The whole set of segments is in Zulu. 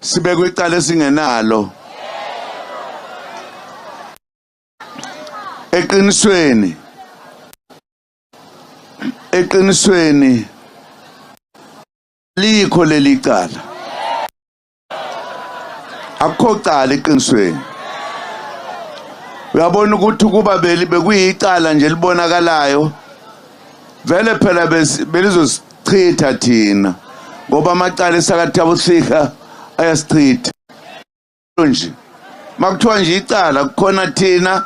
Sibekwe icala esingenalo. Eqinisweni, eqinisweni likho leli cala. Akukho cala eqinisweni. Uyabona ukuthi kuba beli bekuyicala nje libonakalayo, vele phela belizosichitha thina, ngoba amacala esakaThabo Sika ayasichitha nje. Makuthiwa nje icala kukhona thina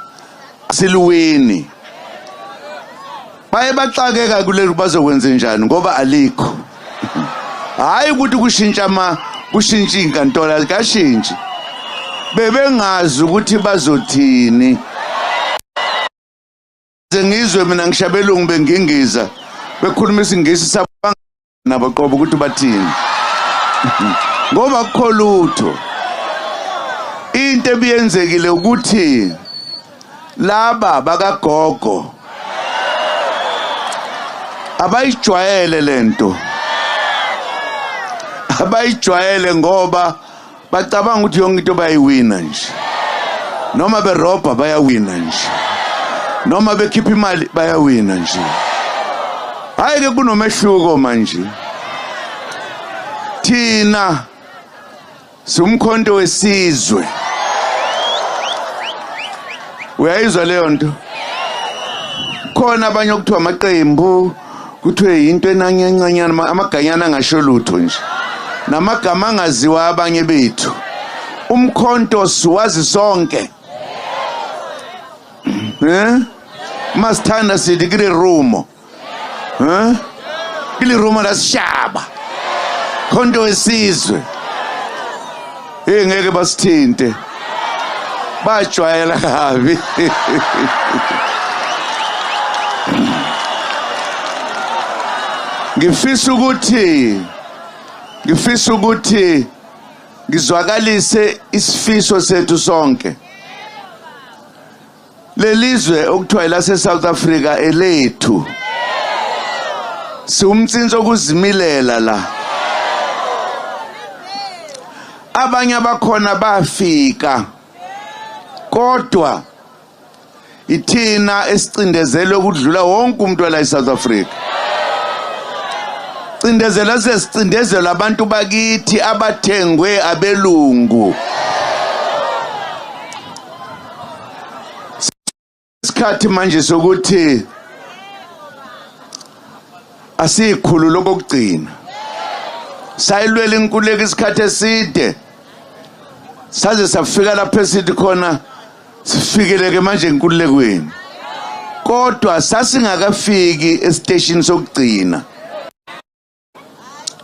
siluwini, baye baxakeka kuleli bazokwenza njani ngoba alikho. Hayi ukuthi kushintsha ama kushintsha inkantolo, alikashintshi. Bebengazi ukuthi bazothini. Ngizwe mina ngisho abelungu bengingiza bekhuluma isiNgisi nabo qobo ukuthi bathini, ngoba kukho lutho. Into ebiyenzekile ukuthi laba bakagogo abayijwayele lento, abayijwayele ngoba bacabanga ukuthi yonke into bayayiwina nje, noma berobha bayawina nje, noma bekhipha imali bayawina nje. Hayi ke, kunomehluko manje. Thina siwumkhonto wesizwe, uyayizwa leyo nto? Khona abanye okuthiwa amaqembu, kuthiwe yinto enanyancanyana, amaganyana angasho lutho nje, namagama angaziwa abanye bethu. Umkhonto siwazi sonke. Masithanda sithi ke lerumo, ke lerumo la sishaba, khonto wesizwe. Hey, ngeke basithinte, bajwayela kabi. Ngifisa ukuthi ngizwakalise isifiso sethu sonke. Lelizwe okuthiwa lase South Africa elethu, siwumtsinsi okuzimilela la. Abanye abakhona bafika, kodwa ithina esicindezelwe ukudlula wonke umuntu wala eSouth Africa. Cindezela, sesicindezela abantu bakithi abathengwe abelungu. Isikhathi manje sokuthi asiyikhulule okokugcina. Sayilwela inkululeko isikhathi eside, saze safika lapho esithi khona sifikeleke manje enkululekweni, kodwa sasingakafiki esiteshini sokugcina.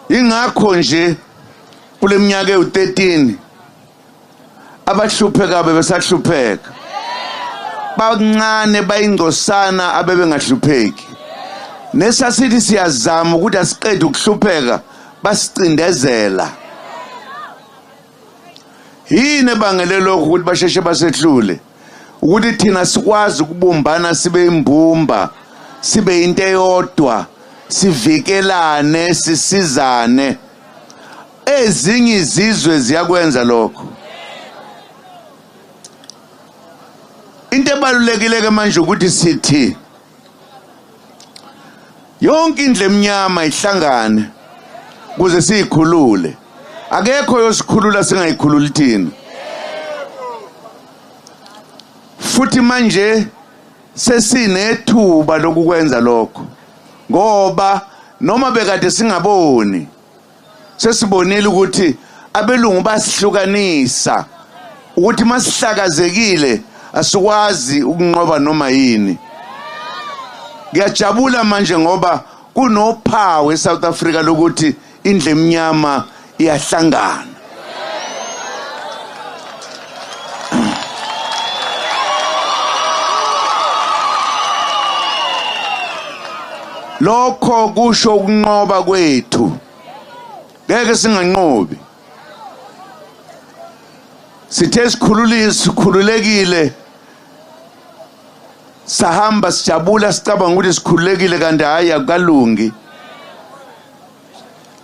Ingakho nje kule minyaka ewu-13 abahlupheka bebesahlupheka, bancane bayingcosana abebengahlupheki. Nesasithi siyazama ukuthi asiqede ukuhlupheka, basicindezela. Yini ebangele lokho ukuthi basheshe basehlule? Ukuthi thina sikwazi ukubumbana, sibe imbumba, sibe into eyodwa, sivikelane, sisizane. Ezinye izizwe ziyakwenza lokho. Into ebalulekile ke manje ukuthi sithi yonke indlu emnyama ihlangane kuze siyikhulule. Akekho yosikhulula singayikhululi thina. Futhi manje sesinethuba lokukwenza lokho, ngoba noma bekade singaboni, sesibonile ukuthi abelungu basihlukanisa ukuthi masihlakazekile asikwazi ukunqoba noma yini. Ngiyajabula manje ngoba kunophawu eSouth Africa lokuthi indlu emnyama iyahlangana. Lokho kusho ukunqoba kwethu. Ngeke singanqobi. Sithe sikhululile, sikhululekile, sahamba sijabula, sicabanga ukuthi sikhululekile, kanti hayi, akukalungi.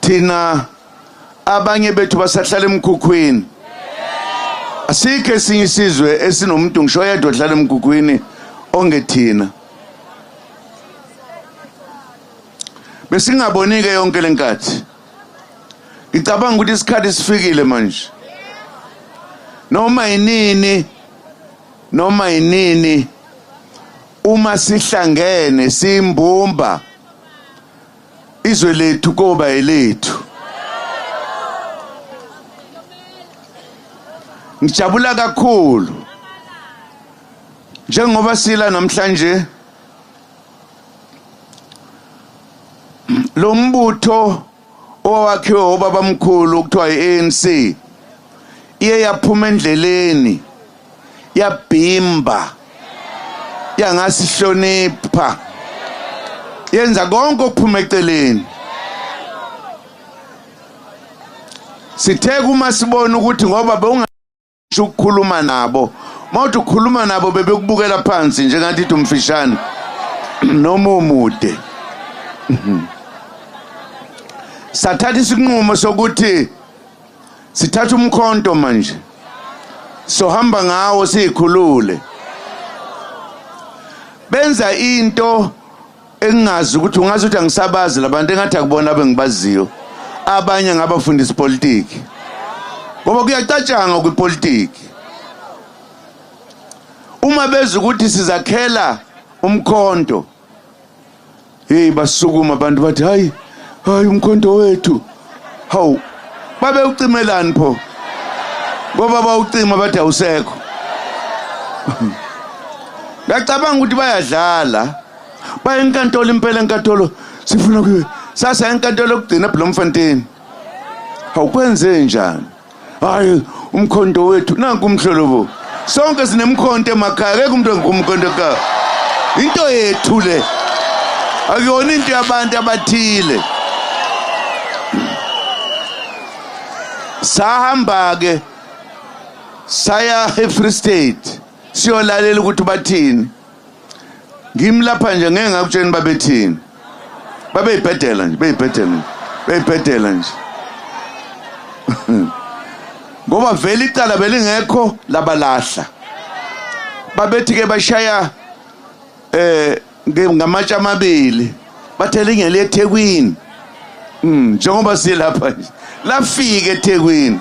Thina Abanye bethu basahlala emkhukhwini. Asikho esinye isizwe esinomuntu ngisho yedwa ohlala emkhukhwini ongethina. Besingaboni ke yonke lenkathi. Ngicabanga ukuthi isikhathi sifikile manje. Noma yinini, noma yinini, uma sihlangene simbumba, izwe lethu koba elethu. Ngijabula kakhulu njengoba sila namhlanje lo mbutho owakhiwe obabamkhulu okuthiwa i-ANC iye yaphuma endleleni, yabhimba, yangasihlonipha, yenza konke okuphuma eceleni. Sithe kuma sibona ukuthi ngoba bewungasho ukukhuluma nabo, mawuthi ukhuluma nabo bebekubukela phansi njengathi ithi umfishane noma umude. Sathatha isinqumo sokuthi sithatha umkhonto manje, sohamba ngawo siyikhulule. Benza into engingazi ukuthi ungazi ukuthi angisabazi labantu, engathi akubona abengibaziyo. Abanye ngabafundisa ipolitiki, ngoba kuyacatshangwa kwipolitiki. Uma bezwa ukuthi sizakhela umkhonto, hey, basukuma abantu bathi hayi hayi umkhonto wethu. Hawu, babewucimelani pho? Ngoba bawucima bathi awusekho. Ngacabanga ukuthi bayadlala. Baye enkantolo impela, enkantolo sifuna kuye. Sasa enkantolo yokugcina eBloemfontein. Hawu, kwenze njani? Hayi, umkhonto wethu nanku umhlolobo. Sonke sinemkhonto emakhaya, akekho umuntu ongumkhonto ekhaya. Into yethu le. Akuyona into yabantu abathile. Sahamba ke saya eFree State siyolalela ukuthi bathini. Ngimi lapha nje ngeke ngakutsheni babethini. Babeyibhedela nje, beyibhedela nje, beyibhedela nje. Ngoba vele icala belingekho, labalahla. Babethi ke bashaya ngamatshe amabili, bathe lingele eThekwini. Njengoba silapha nje. Lafika eThekwini.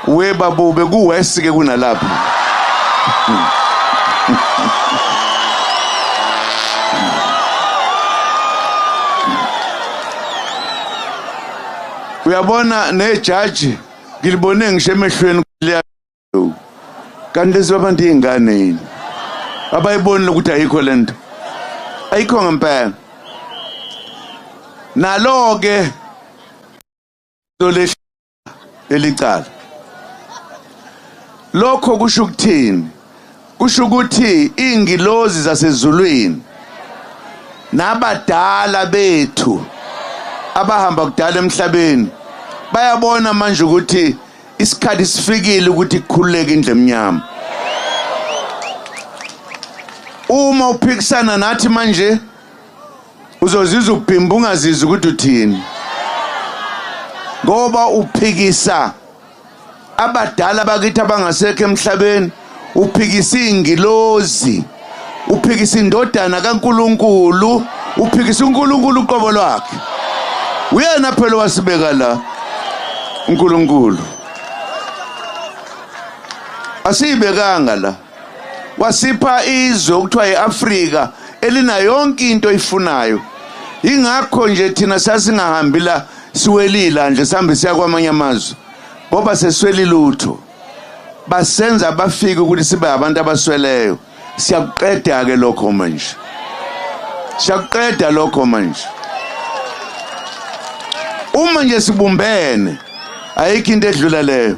We babube kuwest ke kunalapha. Uyabona nejaji ngilibone ngisho emehlweni kuleya. Kanti lezi abantu izingane yini? Abayiboni ukuthi ayikho lento. Ayikho ngempela. Nalo ke lelicala. Lokho kusho ukuthini? Kusho ukuthi ingilozi zasezulwini nabadala bethu abahamba kudala emhlabeni bayabona manje ukuthi isikhathi sifikile ukuthi kukhululeke indlu emnyama. Uma uphikisana nathi manje uzozizwa ubhimba ungazizwa ukuthi uthini, ngoba uphikisa abadala bakithi abangasekho emhlabeni, uphikisa ingilozi, uphikisa indodana kaNkuluNkulu, uphikisa uNkulunkulu uqobo lwakhe. Uyena phela wasibeka la uNkulunkulu, asiyibekanga la, wasipha izwe okuthiwa iAfrika elina yonke into oyifunayo. Ingakho nje thina sasingahambi la siwelila nje sihambe siya kwamanye amazwe, ngoba sesweli lutho. Basenza bafike ukuthi sibe abantu abasweleyo. Siyakuqeda ke lokho manje, siyakuqeda lokho manje. Uma nje sibumbene ayikho into edlula leyo.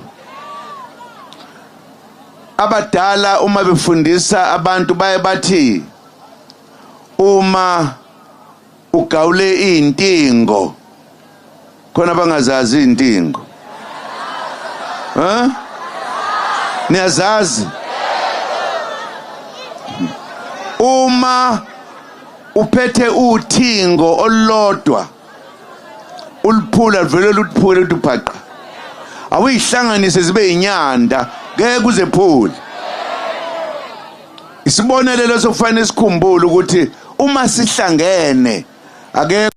Abadala uma befundisa abantu baye bathi uma ugawule intingo, khona bangazazi intingo. Ha? Niyazazi? Uma uphethe uthingo olulodwa uliphula vele luphule luphaqa. Awuyihlanganise zibe inyanda, ngeke uzephule. Isibonelelo sokufanele sikhumbule ukuthi uma sihlangene akekho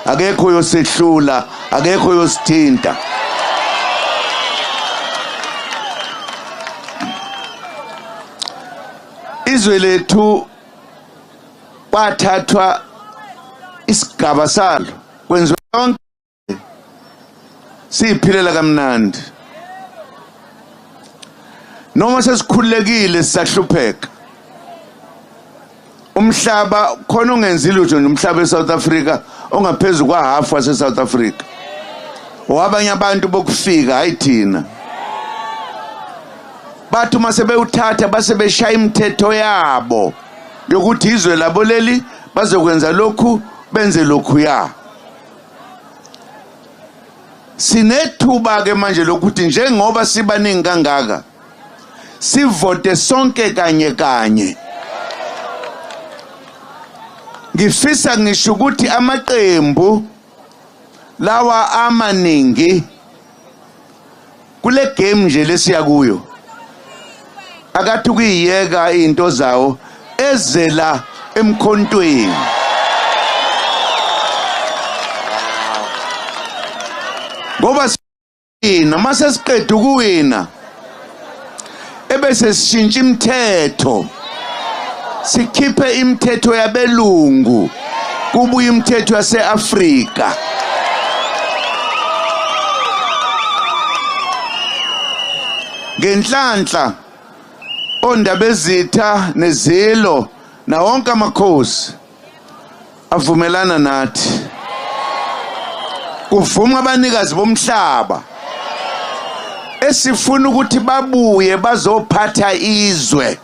akekho yosehlula, akekho yosithinta. Izwe lethu kwathathwa isigaba salo kwenziwa yonke, siyiphilela kamnandi. Noma sesikhululekile sisahlupheka. Umhlaba khona ungenzi lutho nje, umhlaba eSouth Africa ongaphezulu kwa half wase South Africa. Owabanye abantu bokufika, hayi thina. Bathi uma sebewuthatha base beshaya imithetho yabo yokuthi izwe labo leli bazokwenza lokhu, benze lokhu ya. Sinethuba ke manje lokuthi njengoba sibaningi kangaka sivote sonke kanye kanye. Ngifisa ngisho ukuthi amaqembu lawa amaningi kule game nje lesiya kuyo akathi ukuyiyeka izinto zawo ezela emkhontweni. Ngoba sina mase siqeda ukuwina ebese sishintsha imithetho, sikhiphe imithetho yabelungu kubuye imithetho yaseAfrika. Ngenhlanhla ondabezitha nezilo na wonke amakhosi avumelana nathi, kuvuma abanikazi bomhlaba esifuna ukuthi babuye bazophatha izwe,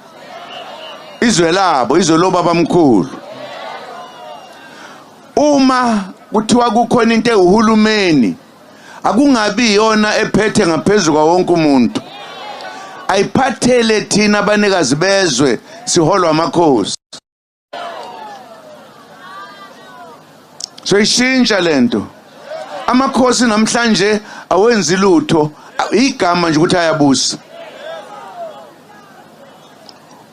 izwe labo, izwe lobabamkhulu. Uma kuthiwa kukhona into ewuhulumeni, akungabi iyona ephethe ngaphezu kwa wonke umuntu, ayiphathele thina abanikazi bezwe siholwa amakhosi. Soyishintsha lento. Amakhosi namhlanje awenzi lutho, igama nje ukuthi ayabusa.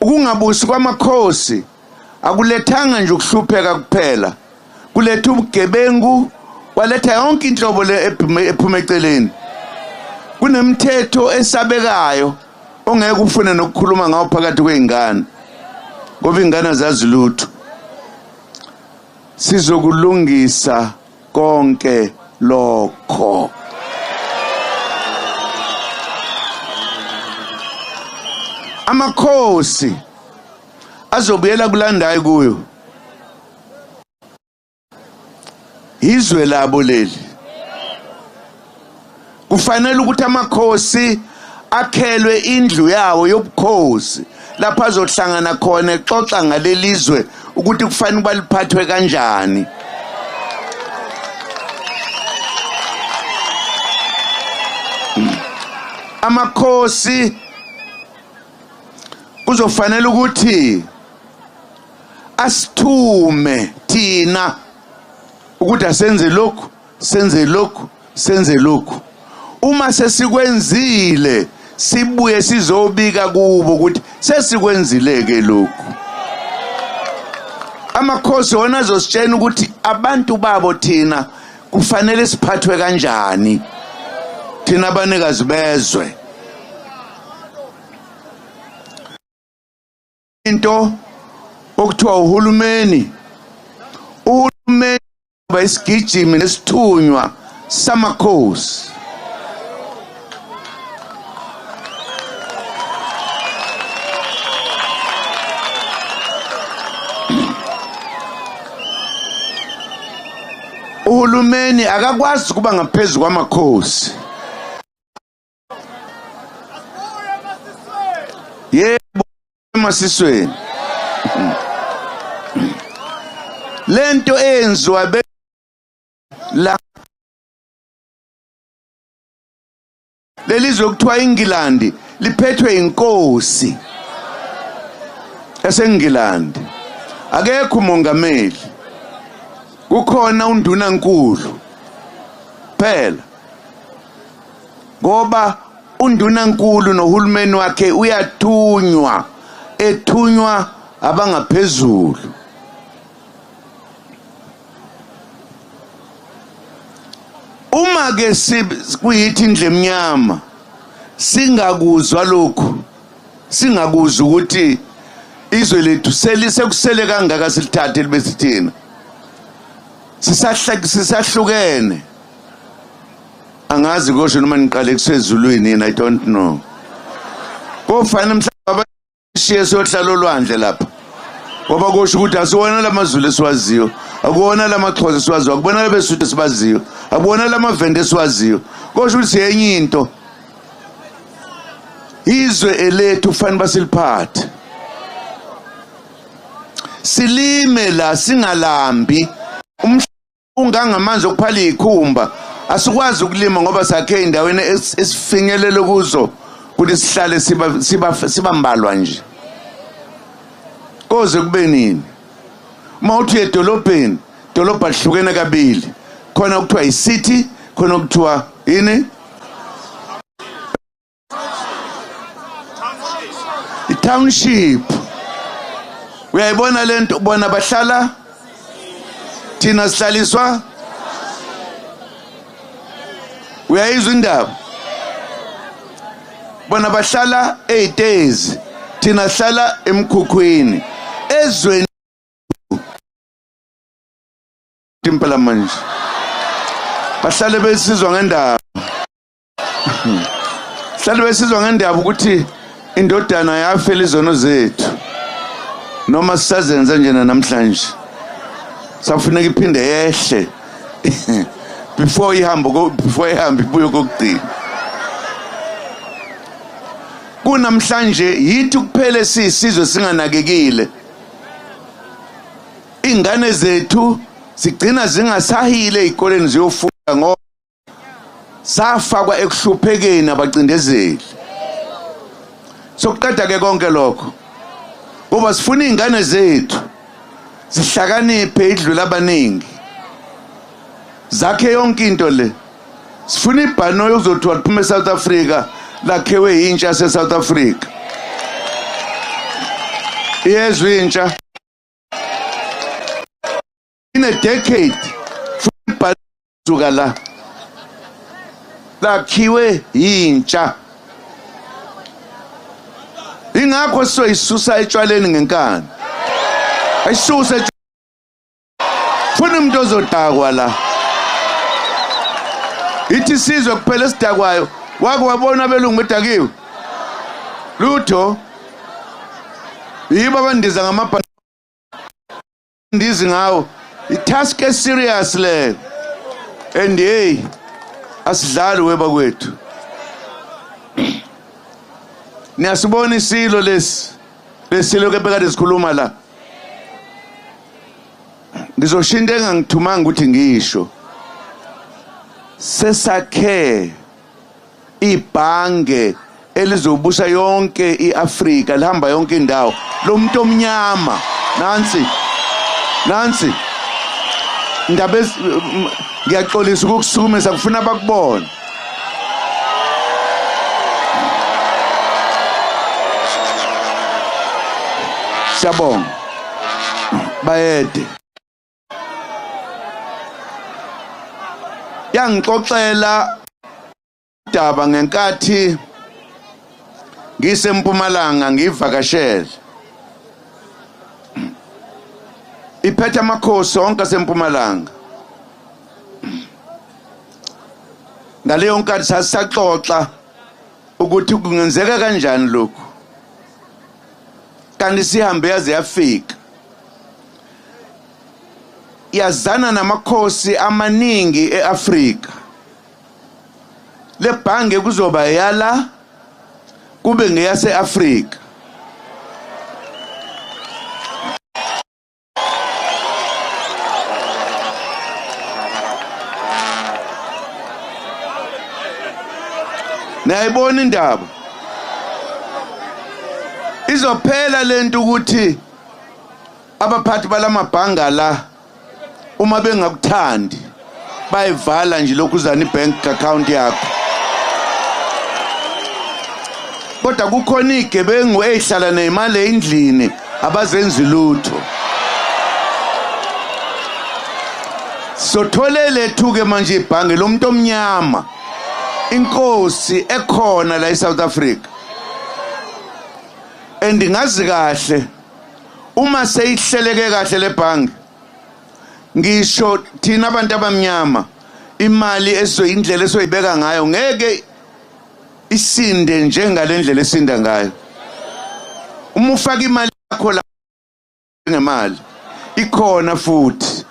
Ukungabusi kwamakhosi akulethanga nje ukuhlupheka kuphela, kuletha ubugebengu, kwaletha yonke inhlobo le ephuma eceleni. Kunemithetho esabekayo ongeke ufune nokukhuluma ngawo phakathi kwey'ngane, ngoba iy'ngane azazi lutho. Sizokulungisa konke lokho. Amakhosi azobuyela kulandayo kuyo. Izwe labo leli. Kufanele ukuthi amakhosi akhelwe indlu yawo yobukhosi lapho azohlangana khona exoxa ngalelizwe ukuthi kufanele ukuba liphathwe kanjani. Amakhosi kuzofanele ukuthi asithume thina ukuthi asenze lokhu, senze lokhu, senze lokhu. Uma sesikwenzile sibuye sizobika kubo ukuthi sesikwenzile ke lokhu. Amakhosi wona azositshela ukuthi abantu babo thina kufanele siphathwe kanjani, thina abanikazi bezwe. Into okuthiwa uhulumeni, uhulumeni isigijimi nesithunywa samakhosi. Uhulumeni akakwazi ukuba ngaphezu kwamakhosi. Yebo, emasisweni. Lento eyenziwa la lelizwe kuthiwa iNgilandi liphethwe inkosi yaseNgilandi. Akekho umongameli, kukhona undunankulu phela. Ngoba undunankulu nohulumeni wakhe uyathunywa, ethunywa abangaphezulu. Uma ke kuyithi indle emnyama singakuzwa lokhu, singakuzwa ukuthi izwe lethu selisekusele kangaka silithathe libe sithina, sisahlukene. Angazi kosho noma niqale kusezulwini yini, I don't know. Kofana mhlawumbe abashiye siyohlala olwandle lapha, ngoba kusho ukuthi asiwona lamazulu esiwaziyo, akuwona lamaxhosa esiwaziyo, akubona labesuthu esibaziyo, akubona lamavende esiwaziyo. Kusho ukuthi siyenye into. Izwe elethu kufanele basiliphathe, silime la, singalambi. Ungangamanzi okuphala ikhumba, asikwazi ukulima ngoba sakhe endaweni esifinyelele kuzo ukuthi sihlale sibambalwa nje. Koze kube nini? Uma uthi edolobheni, dolobha lihlukene kabili, khona kuthiwa i-city, khona kuthiwa yini? I-township. Uyayibona lento, bona bahlala, thina sihlaliswa. Uyayizwa indaba? Bona bahlala ey'tezi, thina sihlala emkhukhwini. Ezweni impela manje bahlale besizwa ngendaba, hlale besizwa ngendaba ukuthi indodana yafela izono zethu, noma sisazenza njena namhlanje. Safuneka iphinde yehle before ihambe, before ihambe ibuye kokugcina. Kunamhlanje yithi kuphele siyisizwe singanakekile. Ingane zethu zigcina zingasahile ezikoleni ziyofunda ngoba safakwa ekuhluphekeni abacindezeli. Sokuqeda ke konke lokho, ngoba sifuna izingane zethu zihlakaniphe idlula abaningi, zakhe yonke into le. Sifuna ibhanoyi uzothiwa liphuma eSouth Africa, lakhiwe intsha yaseSouth Africa. Iyezwa intsha in a decade ibhanoyi la lakhiwe intsha. Ingakho sizoyisusa etshwaleni ngenkani, ayisuse funa umuntu ozodakwa la. Ithi sizwe kuphela esidakwayo. Wake wabona abelungu bedakiwe? Lutho. Yibo abandiza ngamabhandizi ngawo. I-task eserious le, and hey, asidlali webakwethu. Niyasibona isilo lesi, lesilo ke bekade sikhuluma la. Ngizosho into engangithumanga ukuthi ngisho. Sesakhe ibhange elizobusa yonke iAfrika, lihamba yonke indawo. Lo muntu omnyama, nansi nansi indaba, ngiyaxolisa ukukusukumisa, kufuna bakubone. Siyabonga bayede. Yangixoxela daba ngenkathi ngisempumalanga ngivakashele, iphethe amakhosi onke asempumalanga. Ngaleyo nkathi sasisaxoxa ukuthi kungenzeka kanjani lokhu, kanti sihambe yaze yafika, yazana namakhosi amaningi eAfrika. Le bhange kuzoba yala kube ngeyase-Afrika. Niyayibona indaba? Izophela lento ukuthi abaphathi balamabhanga la uma bengakuthandi bayivala nje lokhu uzana i-bank account yakho. Kodwa kukhona igebengu ezihlala nemali endlini abazenzi lutho. Sothole lethu ke manje ibhange lomuntu omnyama, inkosi ekhona la eSouth Africa. Andingazi kahle uma seyihleleke kahle le bhange, ngisho thina abantu abamnyama imali esoyindlela esoyibeka ngayo ngeke isinde njengalendlela esinda ngayo. Uma ufaka imali yakho la ngemali ikhona futhi.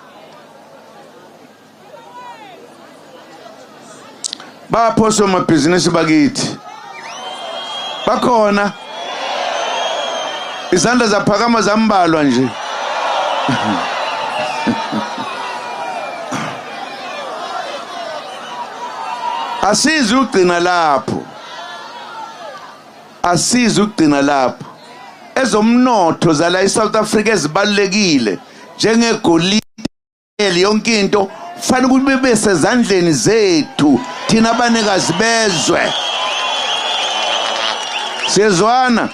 Bapho somabhizinisi bakithi bakhona, izandla zaphakama zambalwa nje. Asizi ugcina lapho, asizi ugcina lapho. Ezomnotho zala eSouth Africa ezibalulekile njengegolide, yonke into kufanele ukuthi bebe sezandleni zethu thina abanikazi bezwe. Siyezwana?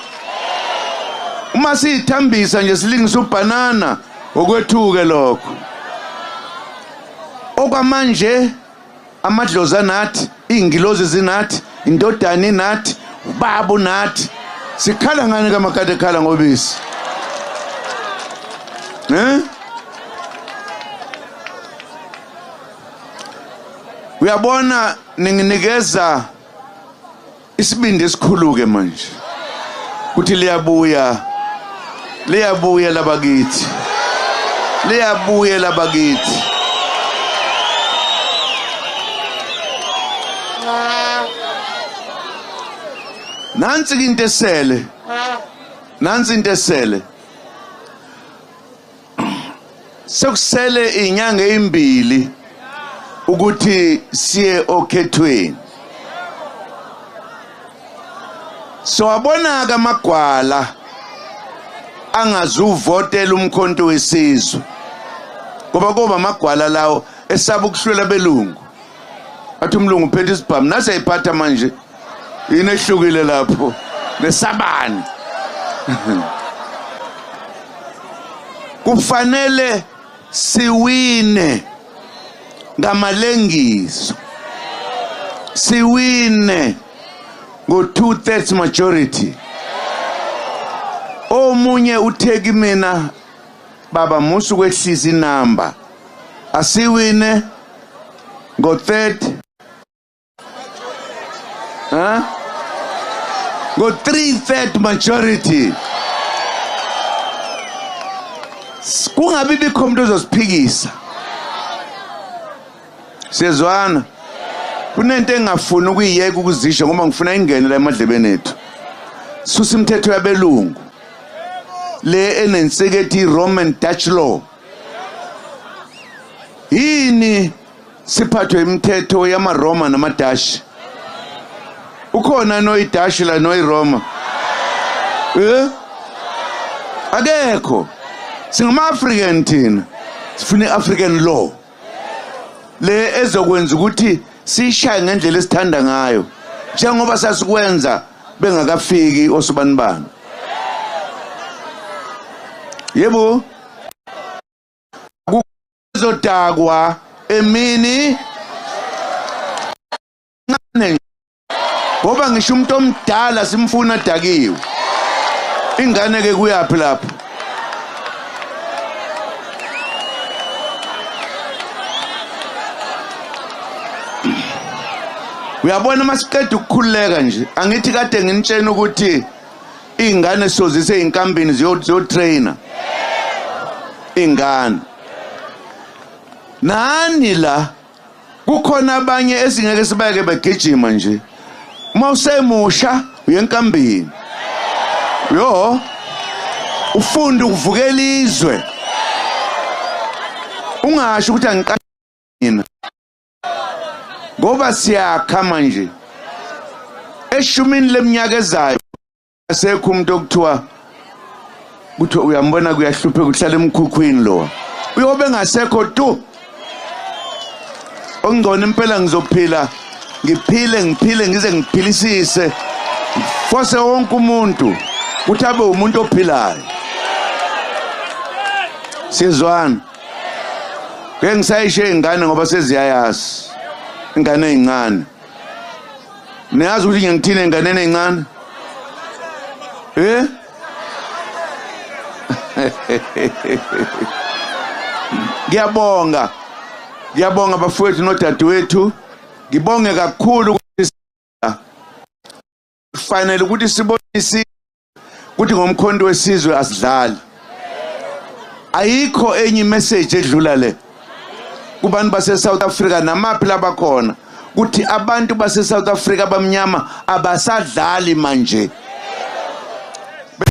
Uma siyithambisa nje silingisa ubhanana, okwethuke lokho. Okwamanje amadlozi anathi, iy'ngilozi zinathi, indodana inathi, ubaba unathi. Sikhala ngani kamakade ekhala ngobisi? Uyabona, ninginikeza isibindi esikhulu ke manje ukuthi liyabuya, liyabuya labakithi, liyabuya labakithi. Nansi into esele, nansi into esele. Sekusele inyanga ezimbili ukuthi siye okhethweni. Sowabona ke amagwala angazuvotela umkhonto wesizwe, ngoba kuba amagwala lawo esaba ukuhlwela belungu. Athi umlungu uphethe isibhamu, nase ayiphatha manje yini ehlukile lapho nesabani? Kufanele siwine ngamalengiso, siwine ngo 2/3 majority. Omunye uthe kimina, baba musu kwehlisa inamba, asiwine ngo third, huh? Ngo 3/3 majority. Kungabi bikho umuntu ozosiphikisa. Siyezwana? Kunento engafuni ukuyiyeka ukuzisho ngoba ngifuna ingene la emadlebeni ethu. Susa imithetho yabelungu le enensika ethi Roman Dutch law. Yini siphathwe imithetho yamaRoma namaDutch? Ukhona noyiDutch la noyiRoma? Akekho. Singama-African thina, sifuna i-African law le ezokwenza ukuthi sishaye ngendlela esithanda ngayo, njengoba sasikwenza bengakafiki osobanibani. Yebo, kuzodakwa emini ngoba ngisho umuntu omdala simfuna adakiwe. Ingane ke kuyaphi lapho? Uyabona masiqeda ukukhululeka nje, angithi kade nginitshena ukuthi ingane sozise inkambini ziyotrainer ingane. Nani la kukhona abanye esingeke sibayeke begijima nje. Uma usemusha uye enkambini, yo ufunda ukuvukela izwe, ungasho ukuthi angiqali mina, ngoba siyakha manje. Eshumini leminyaka ezayo asekho umuntu okuthiwa kuthiwa uyambona kuyahlupheka uhlala emkhukhwini lo, uyobe ngasekho tu. Okungcono impela ngizophila, ngiphile, ngiphile ngize ngiphilisise, Fose wonke umuntu ukuthi abe umuntu ophilayo. Sizwana. Ke ngisayisho ingane ngoba seziyayazi. Ingane ezincane. Niyazi ukuthi ngithini enganeni ezincane? Eh? Ngiyabonga. Ngiyabonga bafowethu nodadewethu. Ngibonge kakhulu ukuthi kufanele ukuthi sibonise ukuthi ngoMkhonto weSizwe asidlali. Ayikho enye imessage edlula le kubantu base South Africa namaphi labakhona, ukuthi abantu base South Africa abamnyama abasadlali manje.